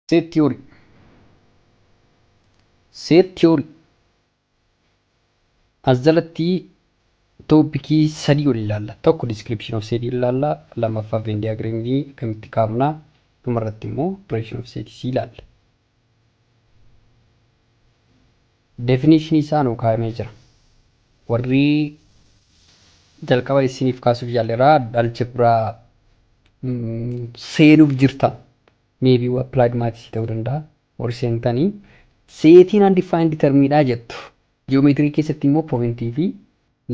Set theory. Set theory. As jalatti topicii sadii ol ilaalla. Tokko description of set ilaalla. Lammaffaa Venn diagramii akkamitti kaafna. Dhumarratti immoo operation of set ilaalla. Definition isaa nuu kaa'amee jira. Warri jalqaba isiniif kaasuuf yaaleera, algebra seenuuf jirtan, maybe applied maths ta'uu danda'a. Warri seentanii setiin undefined termiidhaa jettu. Geometry keessatti immoo pointii fi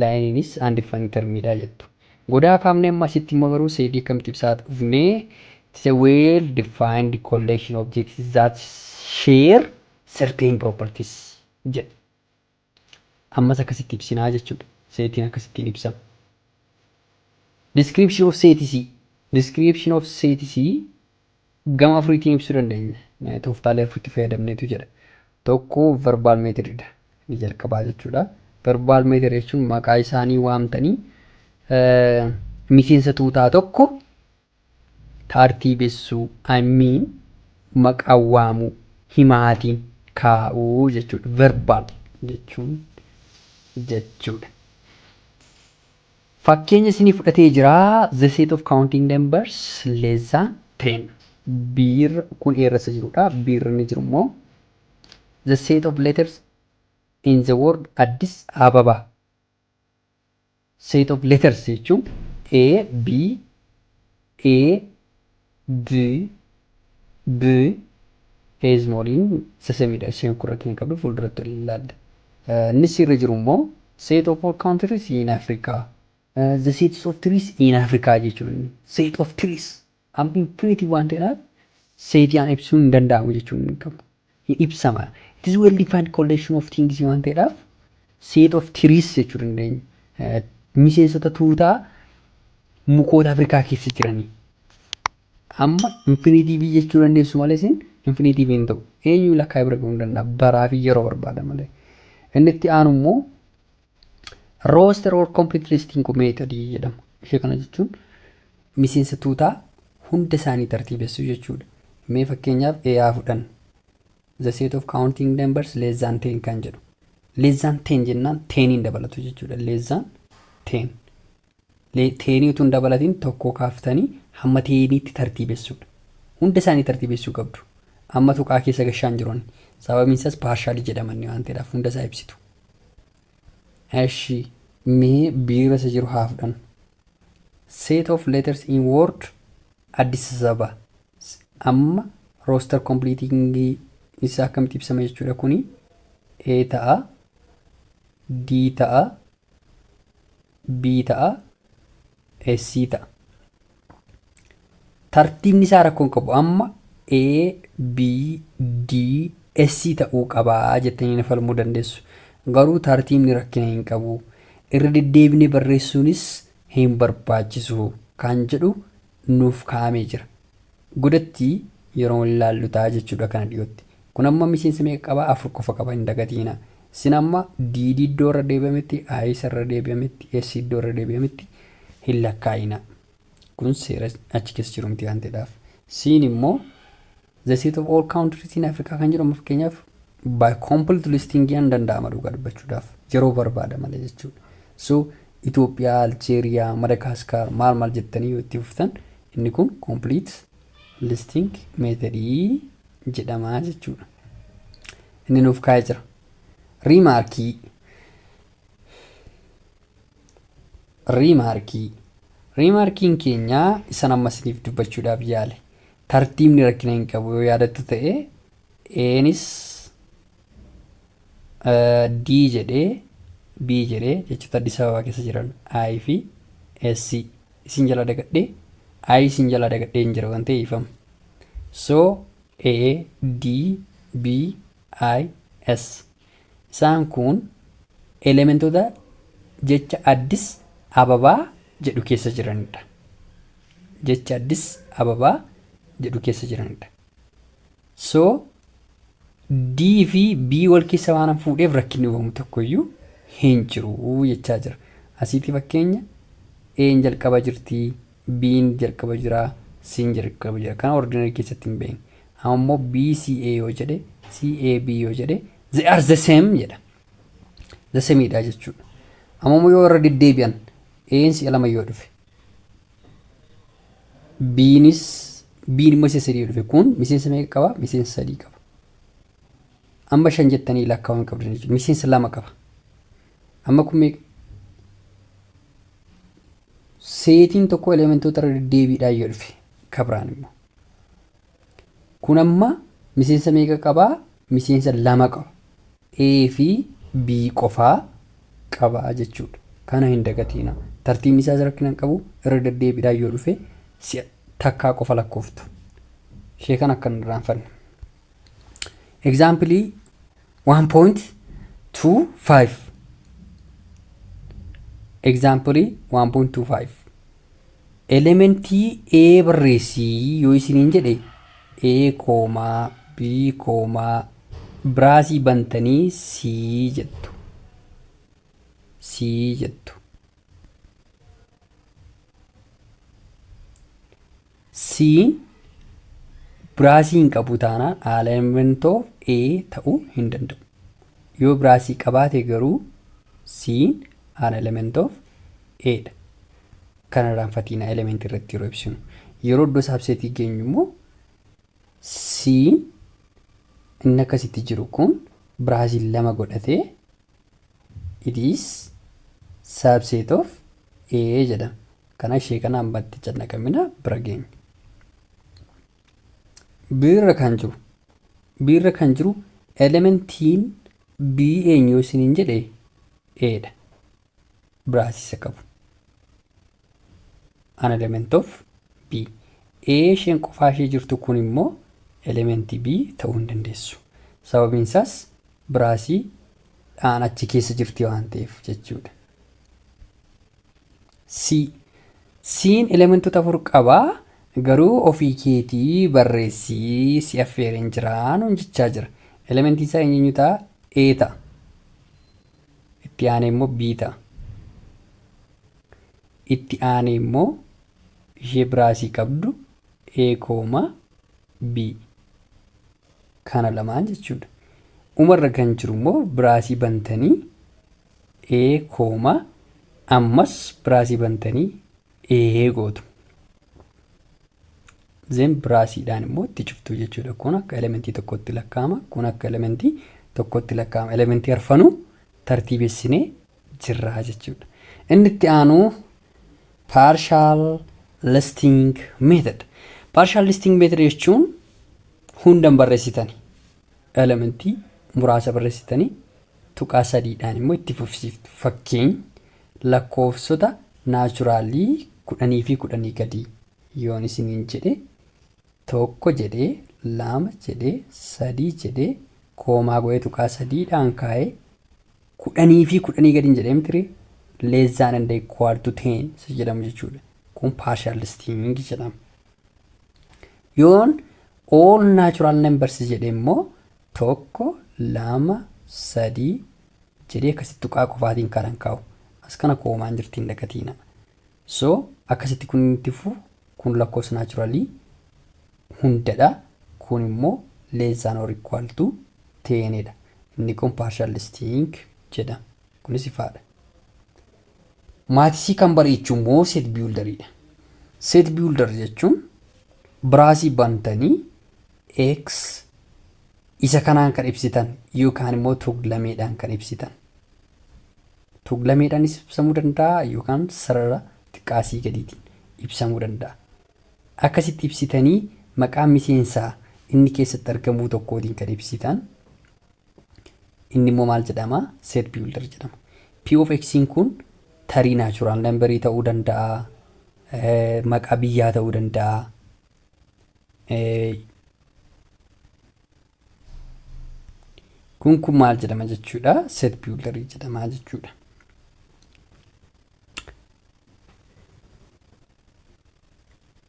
lineiinis undefined termiidhaa jettu. Godaa kaafnee amma asitti immoo garuu setii akkamitti ibsaa dhufnee, it is a well defined collection of objects that share certain properties jedha. Ammas akkasitti ibsinaa jechuudha. Setiin akkasittiin ibsama. Description of sets. Description of sets gama afuriitiin ibsuu dandeenya. Tooftaalee afuritti fayyadamneetu jedha. Tokko verbal methodidha. Inni jalqabaa jechuudha. Verbal method jechuun maqaa isaanii waamtanii miseensa tuutaa tokko tartiibessuu, I mean, maqaa waamuu, himaatiin kaa'uu jechuudha. Verbal jechuun jechuudha. Fakkeenya isinii fudhatee jira. The set of counting numbers less than 10. Biirra kun eerrasa jirudha. Biirra inni jiru immoo the set of letters in the word Addis Ababa. Set of letters jechuun A, B, A, D, B, A smalliin sasamidha. Isheen kurratti hin qabdu, fuulduratti ol ilaalla. Inni sirra jiru immoo set of all countries in Africa. The set of trees in Africa jechuun set of trees amma infinity waan ta'eedhaaf setiaan ibsuun hin danda'amu jechuun hin qabu. Hin ibsama. It is well defined collection of things waan ta'eedhaaf set of trees jechuu dandeenya. Miseensota tuutaa mukoota Afrikaa keessa jiranii. Amma infinity jechuu dandeessu malee isin infinity hin ta'u. Eenyu lakkaa'ee bira ga'uu hin danda'a. Baraa fi yeroo barbaada malee. Inni itti aanu immoo roster or complete listing method jedhama. Ishee kana jechuun miseensa tuutaa hunda isaanii tartiibessuu jechuudha. Mee fakkeenyaaf A haa fudhannu. The set of counting numbers less than 10 kan jedhu. Less than 10 jennaan 10 dabalatu jechuudha. Less than 10. Tenii utuu hin dabalatiin tokko kaaftanii hamma teniitti tartiibessuudha. Hunda isaanii tartiibessuu qabdu. Amma tuqaa keessa gashaan jiran. Sababiin isaas partialii jedhaman waan ta'eedhaaf hunda isaa ibsitu. Eshi, mee biira isa jiru haa fudhannu. Set of letters in word Addis Ababa. Amma roster completing isaa akkamitti ibsama jechuudha? Kuni A ta'a, D ta'a, B ta'a, S ta'a. Tartiibni isaa rakkoo hin qabu. Amma A, B, D, S ta'uu qabaa jettanii falmuu dandeessu. Garuu tartiibni rakkina hin qabu. Irra deddeebinee barreessuunis hin barbaachisu kan jedhu nuuf kaa'amee jira. Godatti yeroo ilaallu ta'a jechuudha kana dhiyootti. Kun amma miseensa meeqa qabaa? Afur qofa qaba, hin dagatiina. Isin amma D iddoo irra deebi'ametti, I irra deebi'ametti, S iddoo irra deebi'ametti hin lakkaa'ina. Kun seera achi keessa jiru miti waan ta'eedhaaf. Siin immoo the set of all countries in Africa kan jedhamu, fakkeenyaaf, by complete listing hin danda'ama dhugaa dubbachuudhaaf, yeroo barbaada malee jechuudha. So Itoophiyaa, Aljeeriyaa, Madagaskar maal maal jettanii yoo itti fuftan, inni kun complete listing methodii jedhama jechuudha. Inni nuuf kaa'ee jira. Remarkii. Remarkii. Remarkiin keenya isan amma isiniif dubbachuudhaaf yaale. Tartiibni rakkina hin qabu yoo yaadattu ta'e, Eenis D jedhee, B jedhee, jechoota Addis Ababaa keessa jiran I fi S isin jala dagadhee, I isin jala dagadhee hin jira waan ta'eef ifama. So A, D, B, I, S. Isaan kun elementoota jecha Addis Ababaa jedhu keessa jiranidha. Jecha Addis Ababaa jedhu keessa jiranidha. So D fi B wal keessa waan fuudheef rakkinni uumamu tokkoyyuu hin jiru jechaa jira. Asitti fakkeenya A'n jalqaba jirti, B'n jalqaba jira, C'n jalqaba jira. Kana ordinary keessatti hin beekne. Amma immoo BCA yoo jedhe, CAB yoo jedhe, they are the same jedha. The same dha jechuudha. Amma immoo yoo irra deddeebi'an, A'n si'a lama yoo dhufe, B'nis, B'n immoo si'a sadii yoo dhufe, kun miseensa meeqa qaba? Miseensa sadii qaba. Amma shan jettanii lakkaa'uu hin qabdan jechuudha. Miseensa lama qaba. Amma kun meeqa? Seetiin tokko elementoota irra deddeebiidhaan yoo dhufe kabiraan immoo. Kun amma miseensa meeqa qabaa? Miseensa lama qaba. A fi B qofaa qaba jechuudha. Kana hin dagatiina. Tartiibni isaas rakkina hin qabu. Irra deddeebiidhaan yoo dhufe si'a takkaa qofa lakkooftu. Ishee kana akka hin irraanfanne. Example 1.25. Example 1.25. Elementii A barreessii yoo isiniin jedhe, A comma B comma brace bantanii C jettu. C jettu. C'n brace hin qabu taanaan element of A ta'uu hin danda'u. Yoo brace qabaate garuu C'n an element of A dha. Kana irraanfatiina elementii irratti yeroo ibsinu. Yeroo iddoo subsetii geenyu immoo C'n inni akkasitti jiru kun brace lama godhatee it is subset of A jedhama. Kana ishee kana ammatti cannaqamina bira geenya. B irra kan jiru elementiin B eenyu isiniin jedhe, A dha. Brace isa qabu. An element of B. A isheen qofaa ishee jirtu kun immoo elementii B ta'uu hin dandeessu. Sababiin isaas brace dhaan achi keessa jirti waan ta'eef jechuudha. C. C'n elementoota afur qabaa, garuu ofii keetii barreessii si affeereen jira nuun jechaa jira. Elementiin isaa eenyu ta'a? A ta'a. Itti aanee immoo B ta'a. Itti aanee immoo ishee brace qabdu A comma B. Kana lamaan jechuudha. Umarra kan jiru immoo brace bantanii A comma ammas brace bantanii A gootu. Then bracedhaan immoo itti cuftu jechuudha. Kun akka elementii tokkotti lakkaa'ama. Kun akka elementii tokkotti lakkaa'ama. Elementii arfanuu tartiibessinee jirra jechuudha. Inni itti aanu partial listing method. Partial listing method jechuun hundan barreessitanii elementii muraasa barreessitanii tuqaa sadiidhaan immoo itti fufsiiftu. Fakkeenya, lakkoofsota naturalii 10 fi 10 gadii yoon isiniin jedhe, tokko jedhee, lama jedhee, sadii jedhee, comma godhee tuqaa sadiidhaan kaa'ee 10 fi 10 gadiin jedhee mitire, less than and equal to 10 isa jedhamu jechuudha. Kun partial listing jedhama. Yoon all natural numbers jedhe immoo, tokko, lama, sadii jedhee akkasitti tuqaa qofaatiin kanan kaa'u. As kana commaan jirti, hin dagatiina. So akkasitti kun itti fufu, kun lakkoofsa naturalii hundadha. Kun immoo less than or equal to tenidha. Inni kun partial listing jedhama. Kunis ifaadha. Mathsii kan bareechu immoo set builderiidha. Set builder jechuun brace bantanii x isa kanaan kan ibsitan yookaan immoo tuglameedhaan kan ibsitan. Tuglameedhaanis ibsamuu danda'a yookaan sarara xiqqaasii gadiitiin ibsamuu danda'a. Akkasitti ibsitanii maqaa miseensaa inni keessatti argamuu tokkootiin kan ibsitan inni immoo maal jedhama? Set builder jedhama. P of X kun tarii natural numberii ta'uu danda'a, maqaa biyyaa ta'uu danda'a. Kun maal jedhama jechuudha? Set builderii jedhama jechuudha.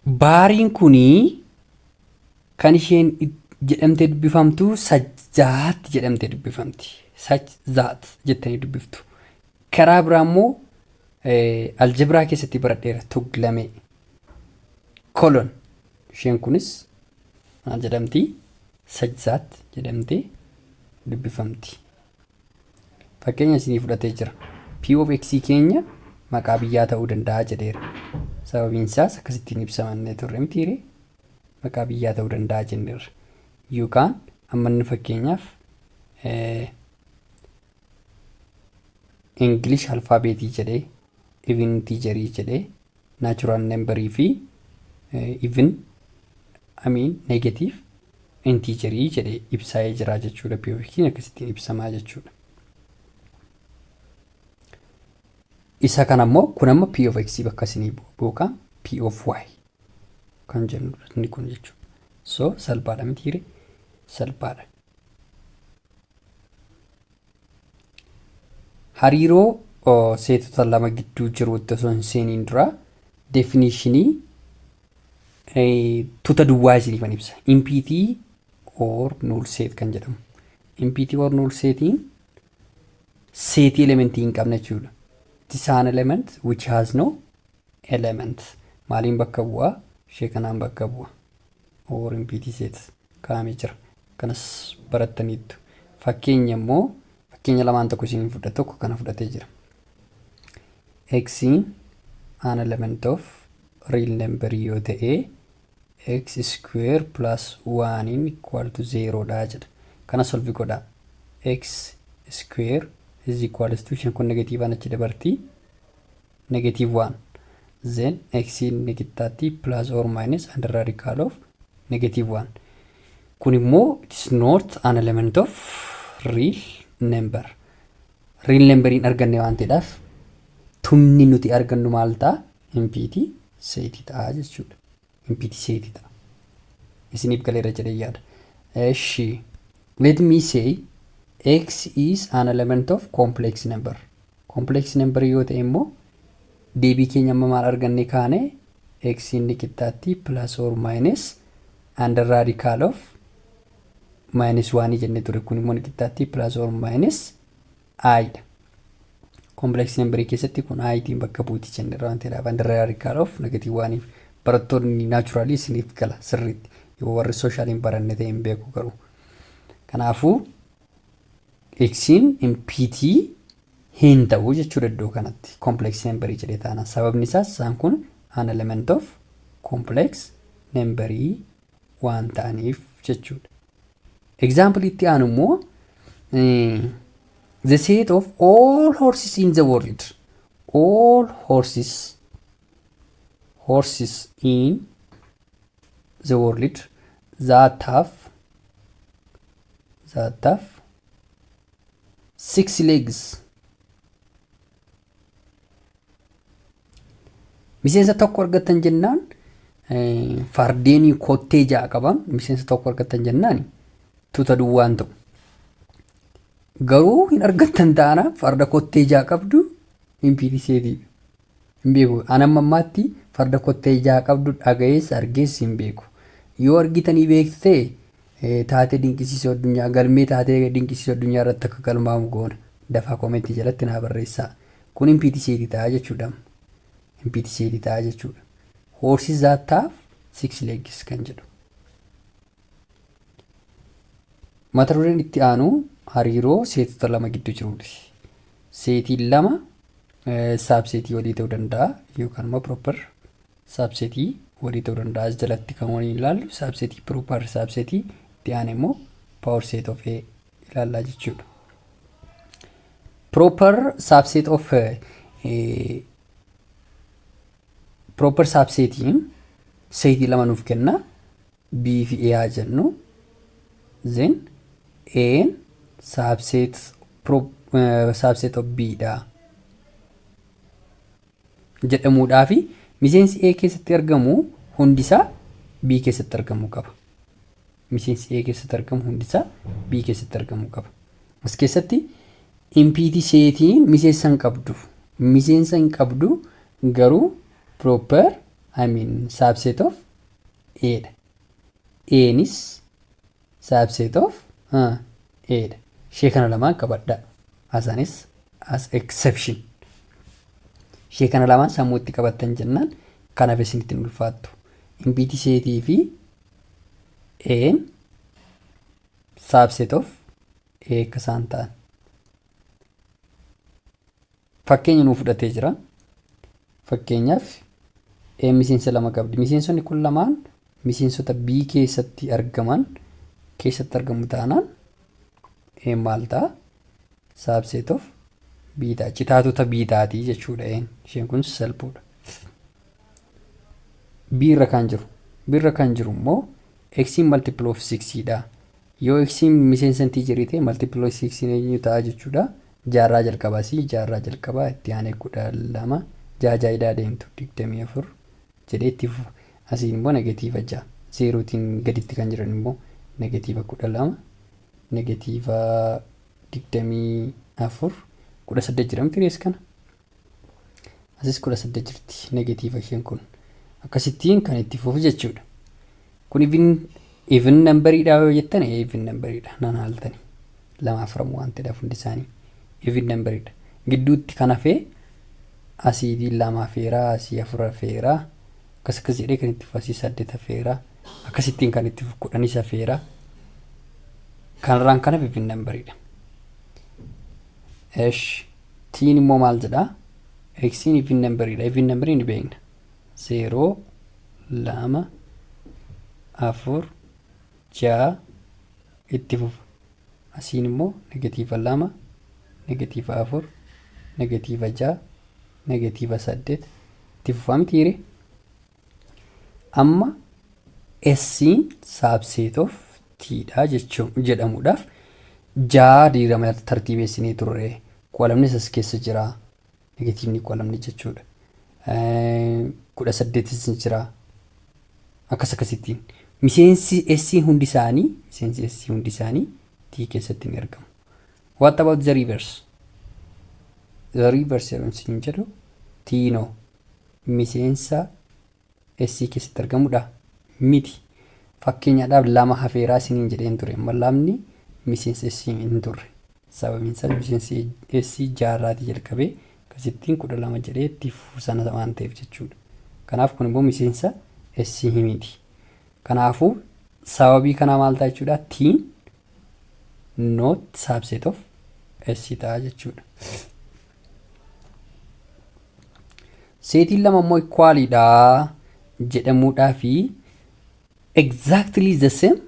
Bariin kunii kan isheen jedhamtee dubbifamtu such that jedhamtee dubbifamti. Such that jettanii dubbiftu. Karaa biraa immoo aljebraa keessatti baradheera, tuglamee. Colon isheen kunis maal jedhamti? Such that jedhamtee dubbifamti. Fakkeenya isinii fudhatee jira. P of X keenya maqaa biyyaa ta'uu danda'a jedheera. Sababiin isaas akkasittiin ibsamannee turre mitiire, maqaa biyyaa ta'uu danda'a jenneerra. Yookaan amma inni fakkeenyaaf English alphabetii jedhee, even integerii jedhee, natural numberii fi even, I mean, negative integerii jedhee ibsaa'ee jira jechuudha. P of X akkasittiin ibsamaa jechuudha. Isa kana immoo kun amma P of X bakka isinii bu'u yookaan P of Y kan jennudha inni kun jechuudha. So salphaadha mitiire, salphaadha. Hariiroo seetota lama gidduu jirutti osoo hin seeniin dura definishinii tuuta duwwaa isiniifan ibsa. Empty or null set kan jedhamu. Empty or null setiin seetii elementii hin qabne jechuudha. It is an element which has no element. Maaliin bakka bu'a? Ishee kanaan bakka bu'a. Or empty set kaa'amee jira. Kanas barattaniittu. Fakkeenya immoo fakkeenya lamaan tokko isin fudhate, tokko kana fudhatee jira. X an element of real number yoo ta'e, x square plus 1 equal to 0 dha jedha. Kana solve godhaa. X square is equal to, isheen kun negatiivaan achi dabartii, negative 1, then x inni qixxaatti plus or minus under radical of negative 1. Kun immoo it is not an element of real number. Real number hin arganne waan ta'eedhaaf tumni nuti argannu maal ta'a? Empty seetii ta'a jechuudha. Empty seetii ta'a. Isiniif galeera jedhee yaada. Eshi, let me say x is an element of complex number. Complex number yoo ta'e immoo deebii keenya amma maal arganne kaane? X inni qixxaatti plus or minus under radical of minus 1 jennee ture. Kun immoo qixxaatti plus or minus i dha. Complex number keessatti kun i tiin bakka buuti jenne waan ta'eedhaaf under radical of negative 1. Barattoonni naturally isiniif gala sirriitti, yoo warri social hin baranne ta'e hin beeku garuu. Kanaafuu xiin empty hin ta'u jechuudha iddoo kanatti complex number jedhee taana. Sababni isaas isaan kun an element of complex number waan ta'aniif jechuudha. Example itti aanu immoo the set of all horses in the world, all horses in the world that have six legs. Miseensa tokko argattan jennaan, fardeenii kottee 6 qaban miseensa tokko argattan jennaan tuuta duwwaan ta'u. Garuu hin argattan taana farda kottee 6 qabdu empty setiidha. Hin beeku. An amma ammaatti farda kottee 6 qabdu dhagayees argees hin beeku. Yoo argitanii beektu ta'e, taatee dinqisiisoo addunyaa, galmee taatee dinqisiisoo addunyaa irratti akka galmaa'u goona. Dafaa commentii jalatti naa barreessaa. Kun empty setii ta'a jechuudha. Empty setii ta'a jechuudha. Horses that have six legs kan jedhu. Mata dureen itti aanu hariiroo seetota lama gidduu jirudha. Seetiin lama subsetii walii ta'uu danda'a yookaan immoo proper subsetii walii ta'uu danda'a. As jalatti kan waliin ilaallu subsetii, proper subsetii, itti aane immoo power set of A ilaallaa jechuudha. Proper subset of proper subsetiin seetii lama nuuf kenna. B fi A haa jennu. Then A'n subset of B dha jedhamuudhaa fi miseensi A keessatti argamu hundisaa B keessatti argamuu qaba. Miseensi A keessatti argamu hundisaa B keessatti argamuu qaba. As keessatti empty setiin miseensa hin qabdu. Miseensa hin qabdu garuu proper, I mean, subset of A dha. A'nis subset of A dha. Ishee kana lamaan qabadha. Asaanis as exception. Ishee kana lamaan sammuutti qabattan jennaan kanaaf isinitti hin ulfaattu. Empty setii fi A'n Subset of A akka isaan ta'an. Fakkeenya nuu fudhatee jira. Fakkeenyaaf, A miseensa lama qabdi. Miseensonni kun lamaan miseensota B keessatti argaman keessatti argamu taanaan A maal ta'a? Subset of B ta'a. Citaatota B taatii jechuudha. Isheen kun salphuudha. B irra kan jiru. B irra kan jiru immoo x multiple of 6 dha. Yoo x miseensa integerii ta'e, multiple of 6 eenyu ta'a jechuudha? Jaarraa jalqabaa si jaarraa jalqabaa, itti aanee 12, ja'a jaayidaa deemtu, 24 jedhee itti fufa. Asiin immoo negative 6. Zeerootiin gaditti kan jiran immoo negative 12, negative 24, 18 jedhamti rees kana. Asis 18 jirti negative isheen kun. Akkasittiin kan itti fufu jechuudha. Kun even numberiidha yoo jettan, even numberiidha nan haaltani. Lama afuramu waan ta'eedhaaf hundi isaanii even numberiidha. Gidduutti kan hafee asii lama hafeeraa, asii afur hafeeraa, akkas akkas jedhee kan itti fufu, asii saddeet hafeeraa, akkasittiin kan itti fufu, 10s hafeeraa. Kanarraan kan hafe even numberiidha. Esh, tiin immoo maal jedhaa? Xiin even numberiidha. Even numberii ni beekna. Zeeroo, lama, afur, ja'a itti fufa. Asiin immoo negative lama, negative afur, negative ja'a, negative saddeet itti fufaa mitiire. Amma S'iin subset of T'dha jechuun jedhamuudhaaf ja'a diirama tartiibeessinee turre, 12nis as keessa jira, negativeni 12 jechuudha. 18s jira, akkas akkasittiin. Miseensi S hundi isaanii, miseensi S hundi isaanii T keessatti ni argamu. What about the reverse? The reverse yeroo isin jedhu, T'noo miseensa S keessatti argamudha miti. Fakkeenyaadhaaf, lama hafeeraa isiniin jedheen ture. Amma lamni miseensa S hin turre. Sababiin isaas miseensi S jaarraatii jalqabee akkasittiin 12 jedhee itti sana waan ta'eef jechuudha. Kanaaf kun immoo miseensa S miti. Kanaafuu sababii kanaa maal ta'a jechuudha? T'n not subset of S ta'a jechuudha. Setiin lama immoo equalidha jedhamuudhaa fi exactly the same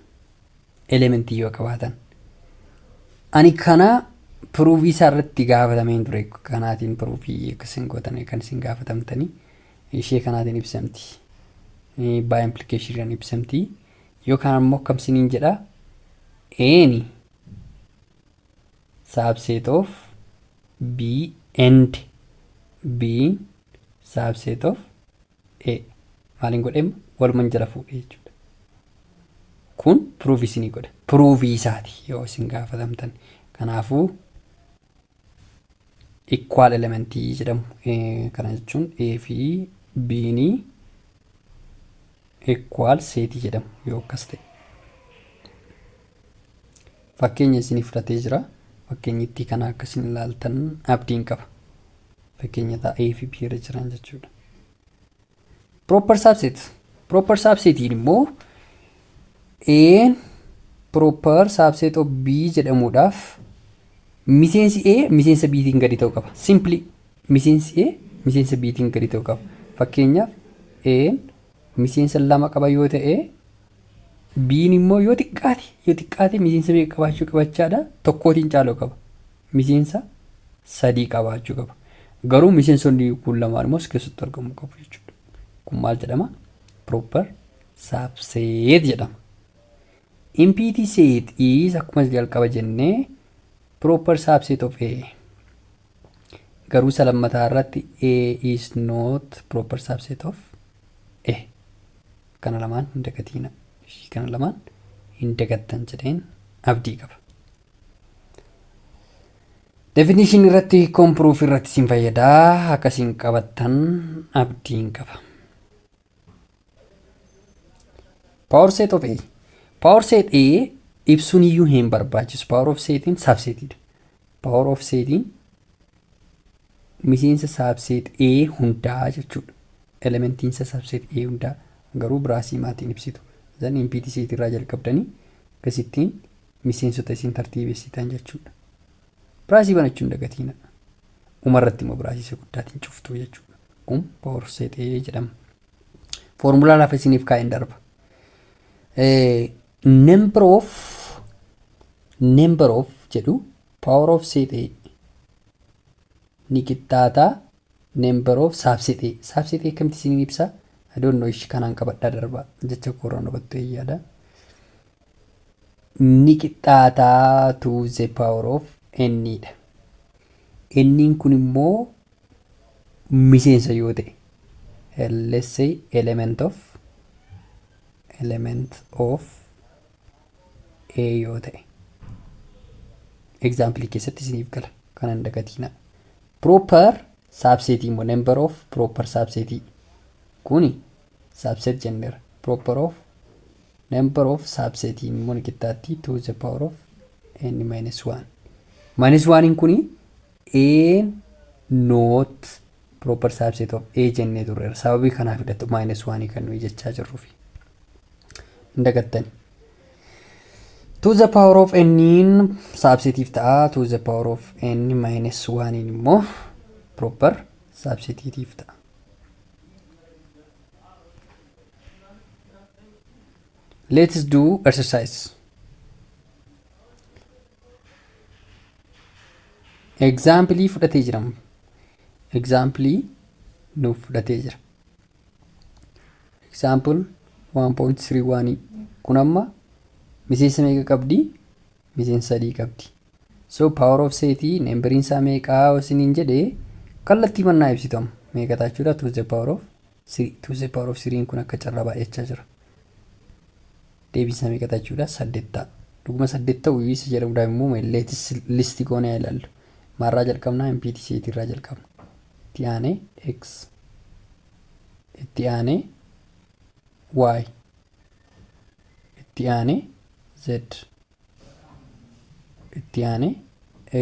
elementii yoo qabaatan. Ani kana proofii isaa irratti gaafatameen ture. Kanaatiin proofii akka isin gootan kan isin gaafatamtanii ishee kanaatiin ibsamti. By implication ibsamti. Yookaan immoo akkam isiniin jedha? Any subset of B and B subset of A. Maaliin godhee? Waluman jala fuudhee jechuudha. Kun proofii isinii godha. Proofii isaati yoo isin gaafatamtan. Kanaafuu equal elementii jedhamu. Kana jechuun A fi B'n equal setii jedhamu yoo akkas ta'e. Fakkeenya isinii fudhatee jira. Fakkeenyi itti kana akkasin ilaaltan abdiin qaba. Fakkeenya ta'a A fi B irra jiran jechuudha. Proper subset. Proper subsetiin immoo A'n proper subset of B jedhamuudhaaf miseensi A miseensa B'tiin gadi ta'uu qaba. Simply miseensi A miseensa B'tiin gadi ta'uu qaba. Fakkeenyaaf, A'n miseensa lama qaba yoo ta'e, B'n immoo yoo xiqqaate miseensa meeqa qabaachuu qabachaadha? Tokkootiin caaluu qaba. Miseensa sadii qabaachuu qaba. Garuu miseensonni kun lamaan immoo as keessatti argamuu qabu jechuudha. Kun maal jedhama? Proper subset jedhama. Empty set is, akkuma jalqaba jennee, proper subset of A. Garuu isa lammataa irratti A is not proper subset of A. Kana lamaan hin dagatiina. Ishii kana lamaan hin dagattan jedheen abdii qaba. Definition irratti, proof irratti isin fayyadaa, akkasiin qabattan abdiin qaba. Power set of A. Power set A ibsuun iyyuu hin barbaachisu. Power of setiin subsetiidha. Power of setiin miseensa subset A hundaa jechuudha. Elementiinsa subset A hundaa garuu braceii maatiin ibsitu. Zan empty set irraa jalqabdanii akkasittiin Miseensota isin tartiibessitan jechuudha. Brace banachuu hin dagatiina. Umarratti immoo brace isa guddaatiin cuftuu jechuudha. Kun power of set jedhama. Foormulaa lafa isiniif kaa'een darba. Number of jedhu power of set ni qixxaataa number of subset. Subset akkamitti isiniin ibsa? I don't know, ishii kanaan qabadhaa darba, jecha kooraan hubattu yaada. Ni qixxaataa to the power of n dha. N'n kun immoo miseensa yoo ta'e, let's say element of A yoo ta'e, example keessatti isiniif gala, kanan dagatiina. Proper subset immoo number of proper subset, kuni subset jenneera. Proper of number of subset immoo ni qixxaatti to the power of n minus 1. Minus 1 kuni A not proper subset of A jennee turreera. Sababii kanaaf hidhatu minus 1 kan nuyi jechaa jirruufi. Hin dagattani. To the power of n subsetiif ta'a. To the power of n minus 1 immoo proper subsetiitiif ta'a. Let's do exercise. Example fudhatee jira. Example nuuf fudhatee jira. Example 1.31 kun amma miseensa meeqa qabdi? Miseensa sadii qabdi. So power of setii numberiin isaa meeqaa isiniin jedhee, kallattii mannaa ibsitamu. Meeqa jechuudha? To the power of 3. To the power of 3 kun akka carraa baay'achaa jira. Deebiin isaa meeqa jechuudha? Saddeet ta'a. Dhuguma saddeet ta'uu isa jedhamuudhaaf immoo let's list goonee ilaallu. Maarraa jalqabnaa? Empty setii irraa jalqabna. Itti aanee x, itti aanee y, itti aanee z, itti aanee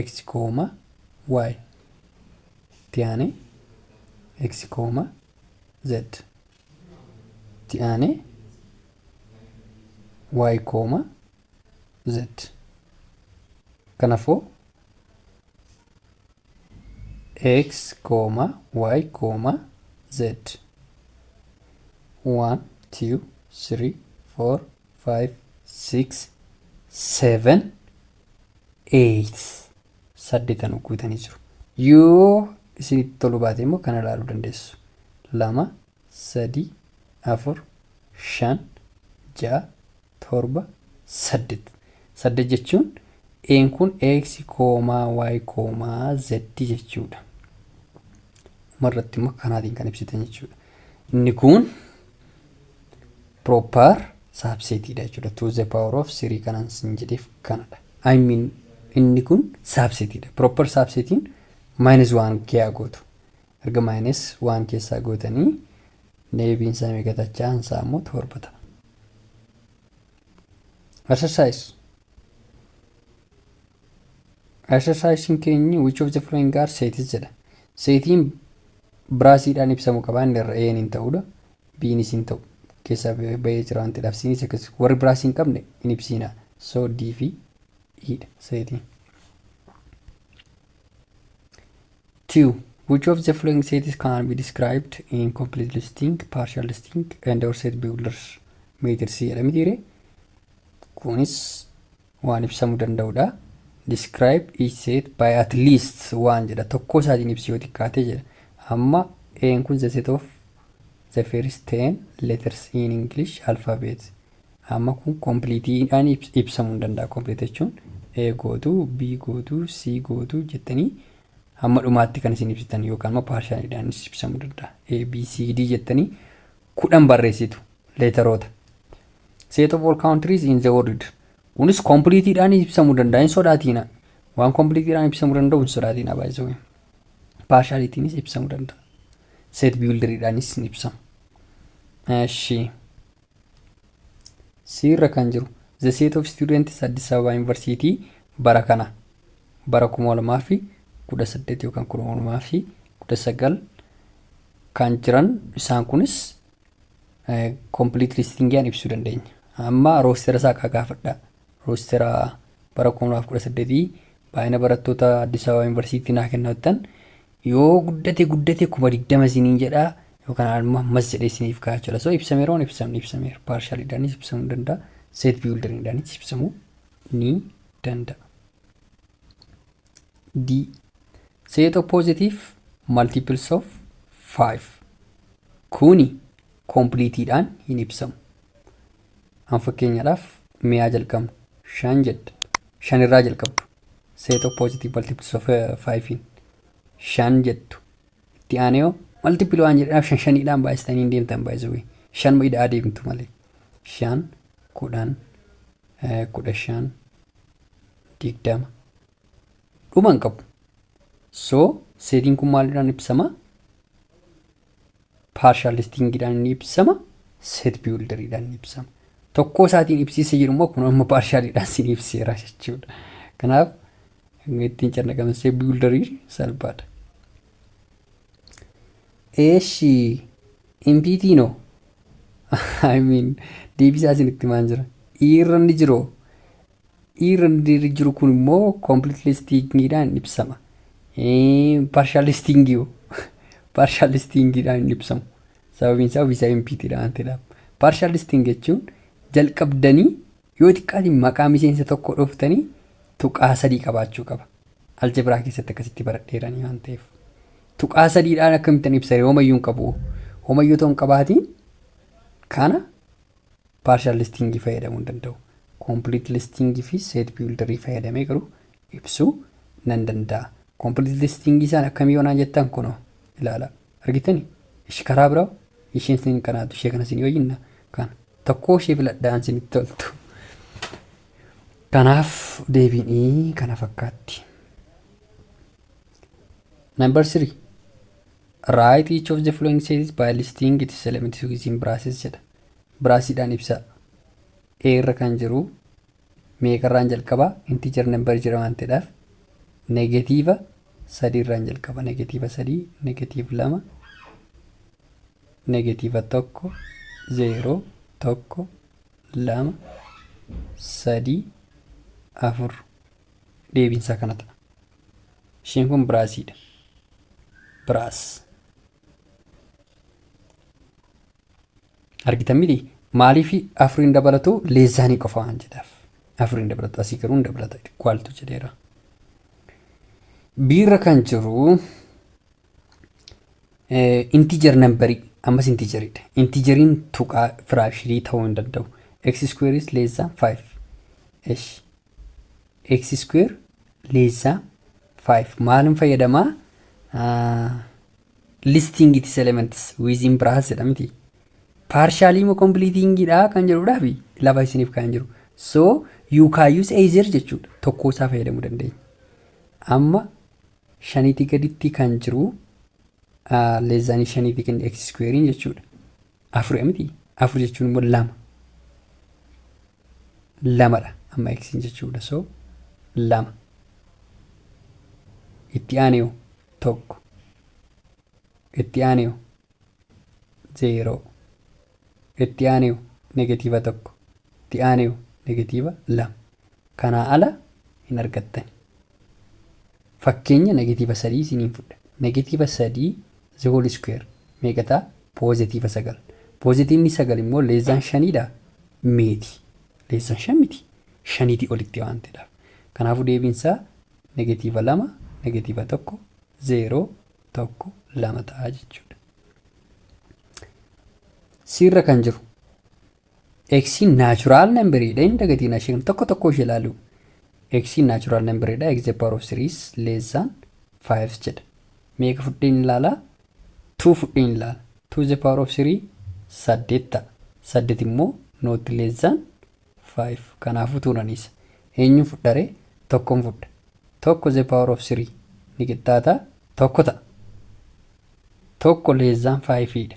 x comma y, itti aanee x comma z, itti aanee y comma z. Kanaafuu x comma y comma z, 1, 2, 3, 4, 5, 6, 7, 8, saddeetan guutanii jiru. Yoo isinitti tolu baate immoo kana ilaaluu dandeessu. Lama, sadi, afur, shan, ja'a, torba, saddeet. Saddeet jechuun een kun x comma y comma z jechuudha. Umarratti immoo kanaatiin kan ibsitan jechuudha. Inni kun proper subsetiidha jechuudha. To the power of three kanan sin jedheef kanadha. I mean, inni kun subsetiidha. Proper subsetiin minus one keessaa gootu. Erga minus one keessaa gootanii deebiin isaa meeqa tachaa isaa immoo torba ta'a. Exercise. Exercise keenyi "Which of the following are sets?" jedha. Setiin braceiidhaan ibsamuu qaba. Inni irra A'n hin ta'udha. B'nis hin ta'u. Keessaa bahee jira waan ta'eedhaaf C'nis akkas, warri brace hin qabne hin ibsiina. So D fi E dha setiin. 2. Which of the following sets can be described in complete listing, partial listing and or set builders methods jedhamti jire. Kunis waan ibsamuu danda'udha. Describe each set by at least one jedha. Tokko isaatiin ibsi yoo xiqqaate jedha. Amma A'n kun the set of the first 10 letters in English alphabet. Amma kun completeiidhaan ibsamuu hin danda'a. Complete jechuun A gootu, B gootu, C gootu jettanii hamma dhumaatti kan isin ibsitan, yookaan immoo partialiidhaanis ibsamuu danda'a. A, B, C, D jettanii 10 barreessitu letteroota. Set of all countries in the world. Kunis completeiidhaan ibsamuu danda'a. Hin sodaatiina. Waan completeiidhaan ibsamuu danda'u hin sodaatiina baay'isuu. Partialiitiinis ibsamuu danda'a. Set builderiidhaanis ni ibsama. Eshi. Siirra kan jiru the set of students Addis Ababa University bara kana, bara 2018 yookaan 2019 kan jiran, isaan kunis complete listingiin ibsuu dandeenya. Amma rostera isaa gaafadha. Rostera Bara 2018 baay'ina barattoota Addis Ababa Yuunivarsiitii naa kenna jettan, yoo guddate guddate 20,000 isiniin jedhaa yookaan ammoo ammas jedhee isiniif ka'a jechuudha. So ibsameera waan ibsamne ibsameera. Partialiidhaanis ibsamuu danda'a. Set builderiidhaanis ibsamuu ni danda'a. D. Set of positive multiples of 5. Kuni completeiidhaan hin ibsamu. An fakkeenyaadhaaf mi'aa jalqabnu shan jedha. Shanirraa jalqabdu. Set of positive multiples of 5 shan jettu. Itti aanee hoo multiple waan jedhaaf shan shaniidhaan baay'istanii hin deemtan, baay'isuu. Shan hidhaa deemtu malee. 5, 10, 15, 20, dhuma hin qabu. So setiin kun maaliidhaan ibsama? Partial listingiidhaan ni ibsama. Set builderiidhaan ni ibsama. Tokkoo isaatiin ibsiisa jiru immoo kun amma partialiidhaan sin ibseera jechuudha. Kanaaf ittiin cannaqame set builderii salphaadha. Eeshi, emptyiinoo, I mean, deebisaa isinitti maan jira. Irra inni jiru, irra inni jiru kun immoo complete listingiidhaan ibsama. Partial listingii, partial listingiidhaan hin ibsamu. Sababiin isaa ofiisaa emptyiidha waan ta'eedhaaf. Partial listing jechuun jalqabdanii yoo xiqqaate maqaa miseensa tokko dhooftanii tuqaa sadii qabaachuu qaba. Algebraa keessatti akkasitti baradheeranii waan ta'eef. Tuqaa sadiidhaan akkamittan ibsa? Homayyuu hin qabu. Homayyuu ta'uu hin qabaatiin kana partial listingii fayyadamuu hin danda'u. Complete listingii fi set builderii fayyadamee garuu ibsuu nan danda'a. Complete listingii isaan akkamii yoonaan jettan, kunoo ilaala. Argitanii? Ishi karaa biraa isheen isin kanaatu ishee kana isin wayinna kana tokkoo ishee filadhaan isinitti toltu. Kanaaf deebiin kana fakkaatti. Number three. Write each of the following sets by listing its elements within braces jedha. Braceiidhaan ibsa. A irra kan jiru meeqarraan jalqaba? Integer number jira waan ta'eedhaaf negative sadiirraan jalqaba. Negative 3, negative 2, negative 1, 0, 1, 2, 3, 4, deebiinsaa kana ta'a. Isheen kun braceiidha. Brace. Argitan miti? Maaliif afuriin dabalatu? Less thanii qofa waan jedhaaf. Afuriin dabalatu, asii garuu hin dabalata, equaltu jedheera. B irra kan jiru integer numberii, ammas integeriidha. Integeriin tuqaa fractionii ta'uu hin danda'u. X square is less than 5. Esh. X square less than 5. Maalin fayyadamaa? Listing its elements within brace jedha miti. Partialii moo completingiidha kan jedhudhaaf lafa isiniif kan jiru. So you can use either jechuudha. Tokkoo isaa fayyadamuu dandeenya. Amma shaniitii gaditti kan jiru, less thanii shaniitii kan x squarein jechuudha. Afur miti. Afur jechuun immoo lama. Lamadha amma x jechuudha. So lama. Itti aanee tokko. Itti aanee 0. Itti aanee negative 1. Itti aanee negative 2. Kanaa ala hin argattan. Fakkeenya negative 3 isiniin fudha. Negative 3 the whole square meeqa ta'a? Positive 9. Positiveni 9 immoo less than shaniidha? Miti. Less than shan miti. Shaniitii olitti waan ta'eedhaaf. Kanaafuu deebiinsaa negative 2, negative 1, 0, 1, 2 ta'a jechuudha. C irra kan jiru xiin natural numberiidha, hin dagatiin isheen tokko tokko ishee ilaalu. Xiin natural numberiidha. X the power of 3 is less than 5 jedha. Meeqa fudheen ilaalaa? 2 fudheen ilaala. 2 the power of 3 saddeet ta'a. Saddeet immoo not less than 5. Kanaafuu tuunaniisa. Eenyuun fudharee? Tokkoon fudha. Tokko the power of 3 ni qixxaata tokko ta'a. Tokko less than 5dha.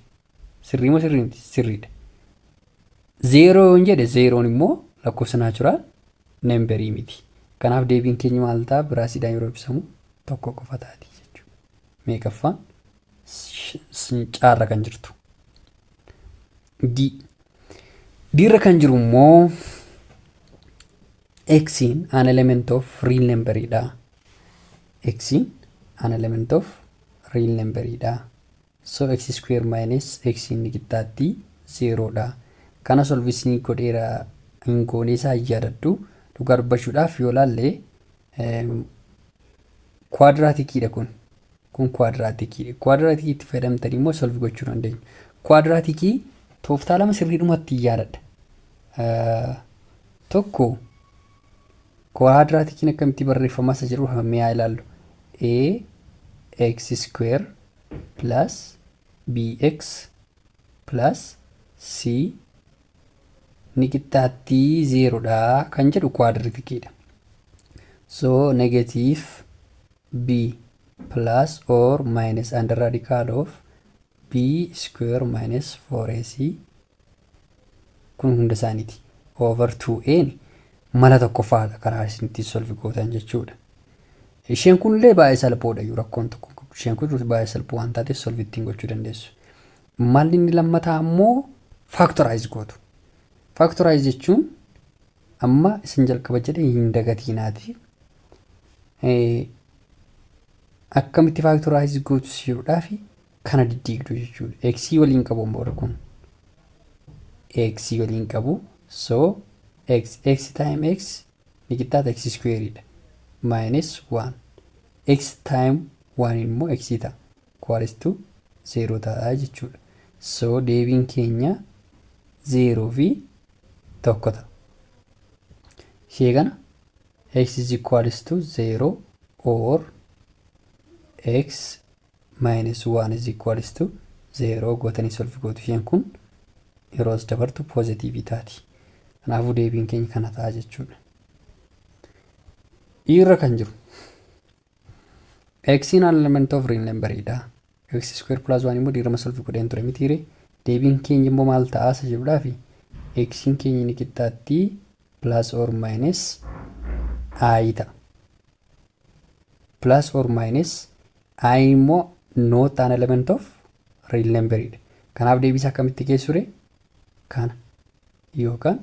Sirrii moo sirrii miti? Sirriidha. 0 yoon jedhe, zeroon immoo lakkoofsa natural numberii miti. Kanaaf deebiin keenya maal ta'a? Braceiidhaan yeroo ibsamu tokko qofa taati jechuudha. Meeqaffaan? C irra kan jirtu. D. D irra kan jiru immoo X'n an element of real numberidha. X'n an element of real numberidha. So x square minus x inni qixxaatti 0dha. Kana solve isinii godheera hin goonee isaa hin yaadadhu. Dhugaa dubbachuudhaaf yoo laalle quadraticiidha kun. Kun quadraticiidha. Quadraticii itti fayyadamtanii immoo solve gochuu dandeenya. Quadraticii tooftaa lama sirriidhumatti hin yaadadha. Tokko quadraticiin akkamitti barreeffama isa jedhu mi'aa ilaallu. A x square plus bx plus c ni qixxaattii 0dha kan jedhu quadraticiidha. So negative b plus or minus under radical of b square minus 4ac kun hunda isaaniiti. Over 2a mala tokkoffaadha karaa isin ittiin solve gootan jechuudha. Isheen kunillee baay'ee salphoodha iyyuu rakkoon tokko. Isheen kun baay'ee salphoo waan taateef solve ittiin gochuu dandeessu. Malli inni lammataa immoo factorize gootu. Factorize jechuun amma isin jalqaba jedhe hin dagatiinaati. Akkamitti factorize gootu si'uudhaaf kana diddiigdu jechuudha. X waliin qabu booda kun. X waliin qabu. So x x time x ni qixxaata x squareidha. Minus 1. X time 1 immoo x ta'a. Equals to 0 ta'a jechuudha. So deebiin keenya 0 fi 1 ta'a. Ishee kana x is equals to 0 or x minus 1 is equals to 0 gootanii solve gootu. Isheen kun yeroo as dabartu positive taati. Kanaafuu deebiin keenya kana ta'a jechuudha. Irra kan jiru x in an element of real number dha. X square plus 1 immoo diirama solve godheen ture mitiire. Deebiin keenya immoo maal ta'a isa jedhuudhaaf x keenya ni qixxaatti plus or minus i ta'a. Plus or minus i immoo not an element of real number dha. Kanaaf deebisaa akkamitti geessure? Kana yookaan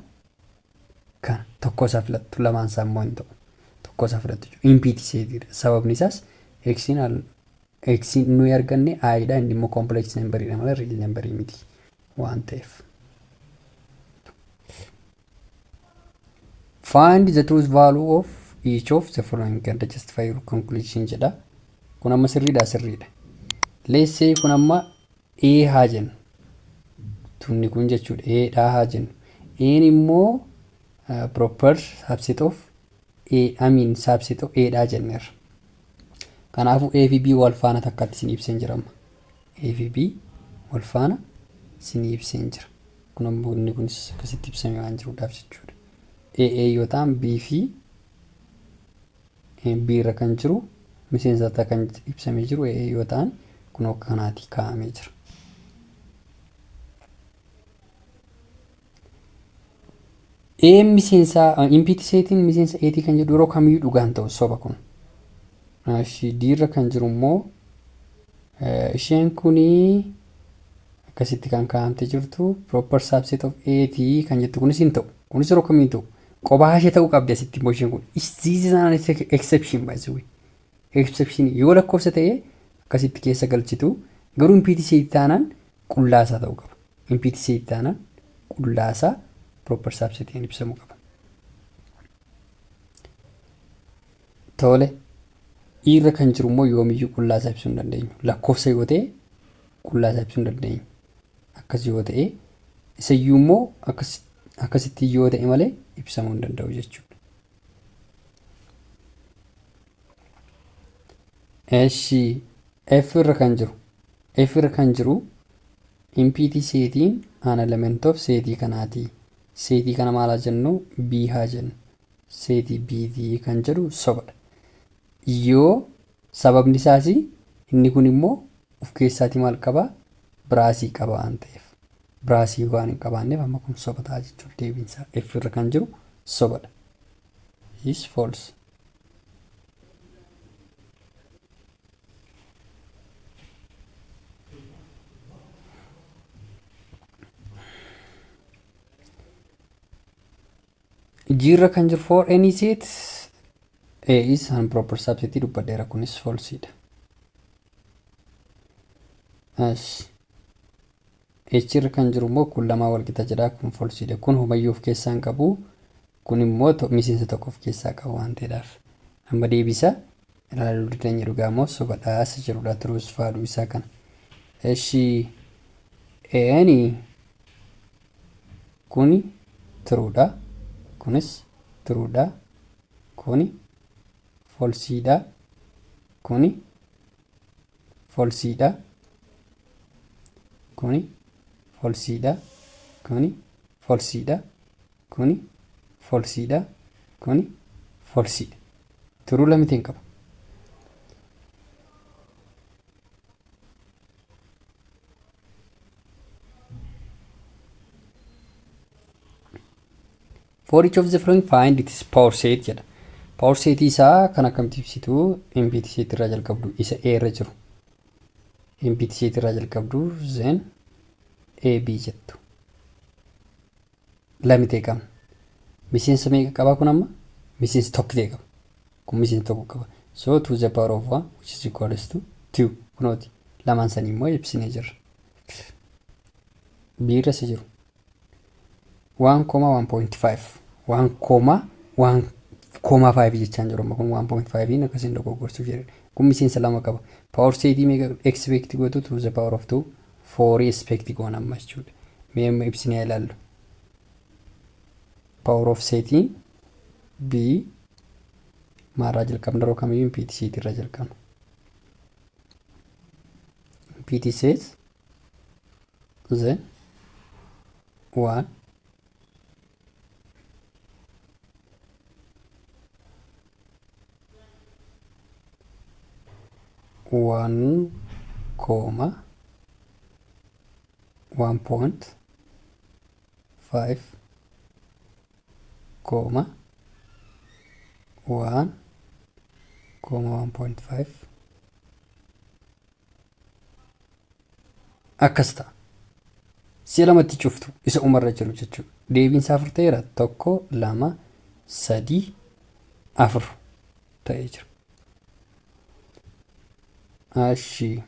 kana tokko isaa filattu, lamaan isaa immoo hin ta'u. Tokko isaa filattu jechuudha. Empty setiidha. Sababni isaas x nuyi arganne i dha, inni immoo complex number dha malee real number miti waan ta'eef. Find the truth value of each of the following and justify your conclusion jedha. Kun amma sirriidha sirriidha. Let's say kun amma A haa jennu. Tunni kun jechuudha A dha haa jennu. A'n immoo proper subset of A, I mean subset of A dha jenneerra. Kanaafuu A fi B wal faana takkatti isin ibseen jira amma. A fi B wal faana isin ibseen jira. Kun ammoo inni kunis akkasitti ibsamee waan jiruudhaaf jechuudha. A A yoo ta'an B fi B irra kan jiru miseensota kan ibsamee jiru A yoo ta'an kun akka kanaatti kaa'amee jira. A miseensa empty setiin miseensa A kan jedhu yeroo kamiyyuu dhugaan ta'u soba kun. D irra kan jiru immoo isheen kunii akkasitti kan kaa'amtee jirtu proper subset of A kan jettu kunis hin ta'u. Kunis yeroo kamiyyuu ta'u. Qophaa ishee ta'uu qabdi asitti immoo isheen kun. This is an exception, by the way. Exception yoo lakkoofsa ta'e akkasitti keessa galchitu, garuu empty set taanaan qullaasaa ta'uu qaba. Empty set taanaan qullaasaa proper subsetiin ibsamuu qaba. Tole, irra kan jiru immoo yoomiyyuu qullaasaa ibsuu hin dandeenyu. Lakkoofsa yoo ta'e qullaasaa ibsuu hin dandeenyu. Akkas yoo ta'e isayyuu immoo akkasitti yoo ta'e malee ibsamuu hin danda'u jechuudha. Eshi F irra kan jiru F irra kan jiru empty setiin an element of setii kanaati. Setii kana maal haa jennu? B haa jennu. Setii B kan jedhu sobadha. Yoo sababni isaas inni kun immoo of keessaatii maal qabaa? Braceii qaba waan ta'eef. Braceii waan hin qabaanneef amma kun soba ta'a jechuudha deebiinsaa. F irra kan jiru sobadha. Is false. G irra kan jiru, for any set A is an proper subset, dubbadheera, kunis false dha. As H irra kan jiru immoo kun lamaa wal qixa jedha, kun false dha. Kun homayyuu of keessaa hin qabu. Kun immoo miseensa tokko of keessaa qaba waan ta'eedhaaf. Amma deebisa ilaaluu dandeenya, dhugaa moo sobadhaa isa jedhudha, truth value isaa kana. Eshi A'n kuni true dha. Kunis true dha. Kuni false dha. Kuni false dha. Kuni false dha. Kuni false dha. Kuni false dha. Kuni false dha. True lamitiin qaba. For each of the following, find its power set jedha. Power set isaa kan akkamitti ibsitu? Empty set irraa jalqabdu, isa A irra jiru. Empty set irraa jalqabdu, then A B jettu. Lami ta'e qabna. Miseensa meeqa qabaa kun amma? Miseensa tokko ta'e qaba. Kun miseensa tokko qaba. So to the power of 1, which is equals to 2. Kunooti. Lamaan sanii immoo ibsinee jirra. B irra isa jiru. 1 comma 1.5, 1 comma 1 comma 5 jechaan jiru amma kun 1.5 akkasiin dogoggorsuuf jedhe. Kun miseensa lama qaba. Power set meeqa expect gootu? To the power of 2, 4 expect goona amma jechuudha. Mee amma ibsinee ilaallu. Power of setiin B maalirraa jalqabna? Yeroo kamiyyuu empty set irraa jalqabna. Empty set, then 1, 1 comma 1.5 comma 1 comma 1.5 akkas ta'a. Si'a lamatti cuftu isa umarra jiru jechuudha. Deebiin isaa afur ta'eera. Tokko, lama, sadii, afur ta'ee jira. Ashi.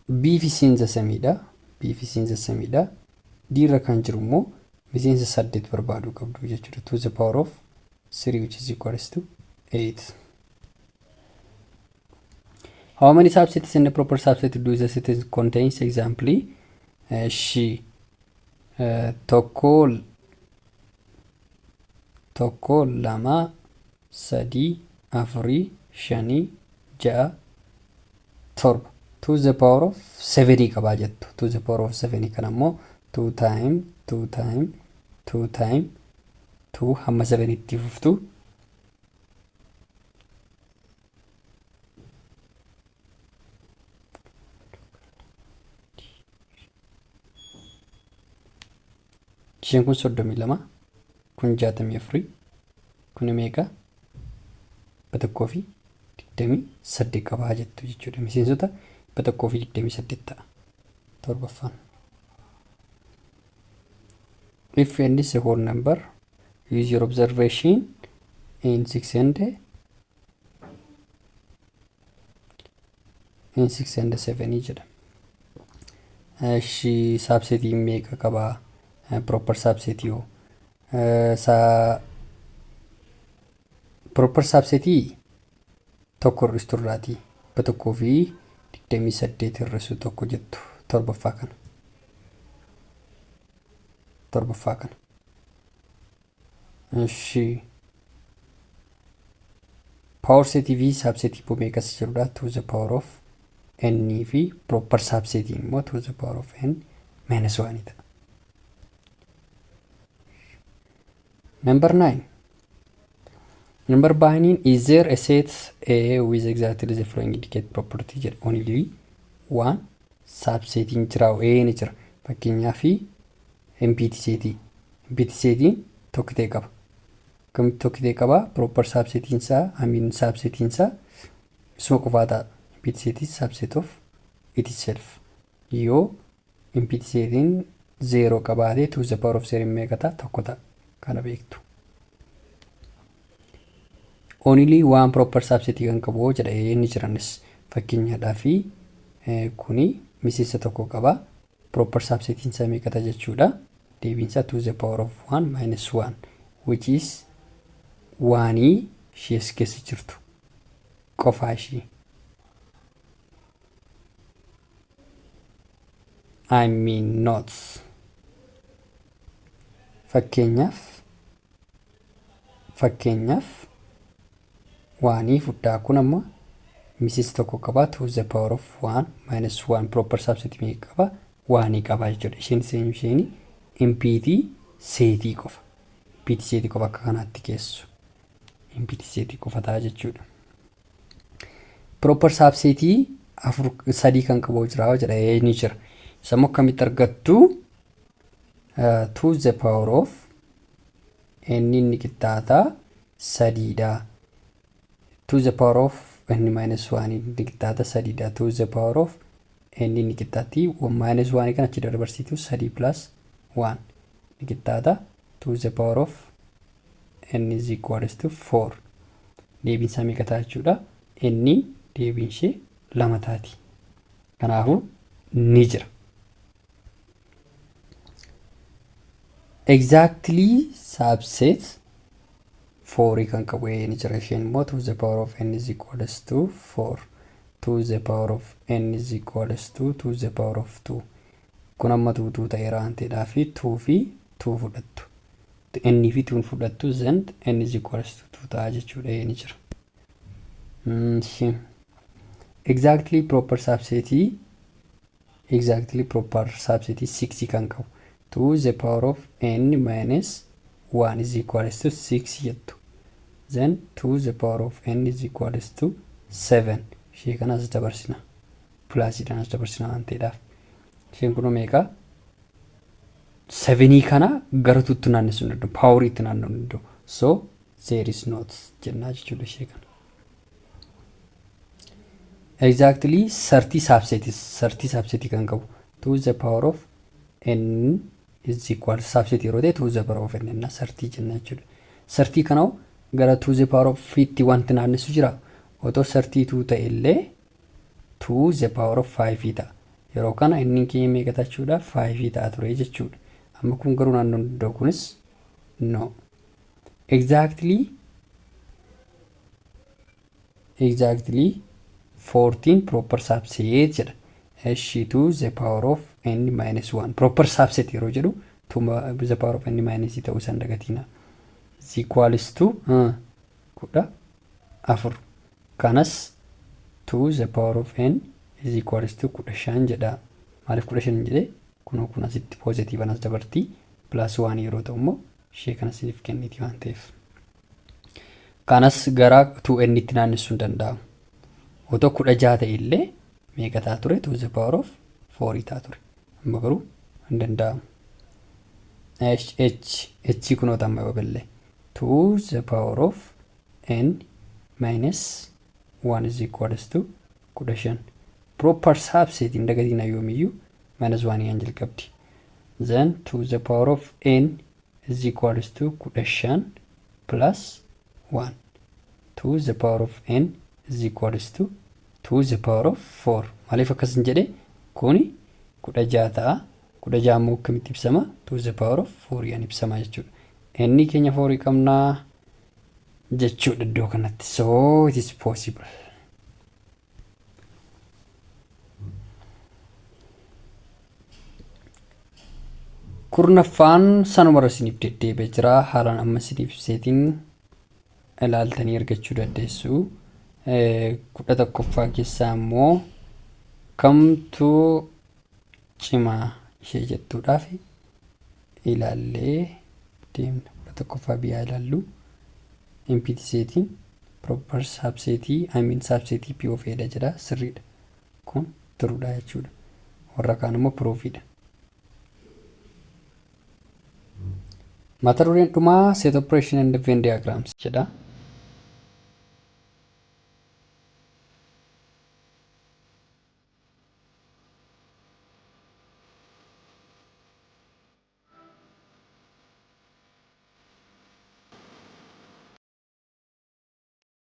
B fi C'n the same dha. B fi C'n the same dha. D irra kan jiru immoo miseensa saddeet barbaaduu qabdu jechuudha. To the power of 3, which is equals to 8. How many subsets in the proper subset do the set contains example? Eshi tokko, tokko, lama, sadii, afurii, shanii, ja'a, torba. To the power of 7 qabaa jettu. To the power of 7 kan ammoo 2 time 2 time 2 time 2 hamma 7 itti fuftu. Isheen kun 32, kun 64, kun meeqa? 128 qabaa jettu jechuudha. Miseensota 128 ta'a. Torbaffaan. If n is a whole number, use your observation in 6 and 7 jedha. Eshi, subsetii meeqa qabaa? Proper subsetii hoo? Proper subsetii tokko hir'istu irraatii 128 hir'isu tokko jettu torbaffaa kana. Torbaffaa kana. Eshi. Power setii fi subsetii immoo meeqas jedhudha? To the power of n fi proper subsetii immoo to the power of n minus 1 ta'a. Number 9. Number 9, is there a set A with exactly the following indicate property jedha. Only one subsetiin jira, A ni jira. Fakkeenyaaf empty setii. Empty setiin tokko ta'e qaba. Akkamitti tokko ta'e qaba? Proper subsetiin isaa, I mean, subsetiin isaa isuma qofaa ta'a. Empty set is subset of itself. Yoo empty setiin 0 qabaate, to the power of 0 meeqa ta'a? Tokko ta'a. Kana beektu. Only one proper subset kan qabu jedha, inni jiranis fakkeenyaadhaa fi kuni miseensa tokko qaba. Proper subsetiin isaa meeqata jechuudha? Deebiin isaa 2 the power of 1 minus 1, which is waanii ishee as keessa jirtu qofaa ishii. I mean not. Fakkeenyaaf waanii fudhaa, kun amma miseensa tokko qaba, 2 the power of 1 minus 1. Proper subset meeqa qaba? Waanii qaba jechuudha. Isheen seenyu isheen empty setii qofa. Empty setii qofa akka kanaatti keessu. Empty setii qofa ta'a jechuudha. Proper subsetii afur sadii kan qabu jira jedha, ni jira. Sammuu akkamitti argattu? 2 the power of n inni qixxaataa sadiidha. 2 the power of n minus 1 inni qixxaata sadiidha. 2 the power of n inni qixxaatti minus 1 kan achi dabarsitu sadii plus 1 inni qixxaata 2 the power of n is equals to 4. Deebiin isaa meeqa ta'a jechuudha? Inni deebiin ishee lama taati. Kanaafuu ni jira. Exactly subset 4 kan qabu ni jira. Isheen immoo 2 the power of n is equals to 4, 2 the power of n is equals to 2 the power of 2. Kun amma 2 2 ta'eera waan ta'eedhaa fi 2 fi 2 fudhattu. N fi 2 fudhattu, then n is equals to 2 ta'a jechuudha, ni jira. Exactly proper subset 6 kan qabu, 2 the power of n minus 1 is equals to 6 jettu. Then 2 the power of n is equals to 7. Ishee kana as dabarsina, plusiidhaan as dabarsina waan ta'eedhaaf. Isheen kun meeqa? Sevenii kana gara twotti naannessuu hin danda'u, poweriitti naanna'uu hin danda'u. So there is not jennaa jechuudha ishee kana. Exactly 30 subsets, 30 subsetii kan qabu, 2 the power of n is equal subset yeroo ta'e 2 the power of n na 30 jenna jechuudha. 30 kanaa gara 2 the power of 50 wanti naannessu jira. Otoo 32 ta'e illee 2 the power of 5 ta'a. Yeroo kana inni keenya meeqa jechuudha? 5 ta'a ture jechuudha. Amma kun garuu naannoo danda'u, kunis no. Exactly 14 proper subset jedha. Eshi 2 the power of n minus 1 proper subset yeroo jedhu 2 the power of n minus ta'uu isaan dagatiina. Is equals to 14. Kanas 2 the power of n is equals to 15 jedha. Maaliif 15 jedhee? Kunoo kun asitti positive as dabartii, plus 1 yeroo ta'u immoo ishee kana isiniif kenniti waan ta'eef. Kanas gara 2n itti naannessuu hin danda'amu. Otoo 16 ta'e illee meeqa ta'a ture? 2 the power of 4 ta'a ture. Amma garuu hin danda'amu. H H H kunoota amma babal'ee 2 the power of n minus 1 is equals to 15. Proper subset hin dagatina, yoomiyyuu minus 1 yan jalqabdi. Then 2 the power of n is equals to 15 plus 1. 2 the power of n is equals to 2 the power of 4. Maaliif akkas hin jedhe? Kuni 16 ta'a. 16 immoo akkamitti ibsama? 2 the power of 4 yan ibsama jechuudha. Inni keenya 4 qabnaa jechuudha iddoo kanatti. So it is possible. 10ffaan sanumarra isiniif deddeebi'ee jira. Haalaan amma isiniif ibseetiin ilaaltanii argachuu dandeessu. 11ffaa keessaa immoo kamtu cimaa ishee jettuudhaaf ilaallee deemna. 11ffaa biyyaa ilaallu. Empty setiin proper subsetii, I mean subsetii P of A dha jedha, sirriidha. Kun truedha jechuudha. Warra kaan immoo proofiidha. Mata dureen dhumaa set operation and Venn diagrams jedha.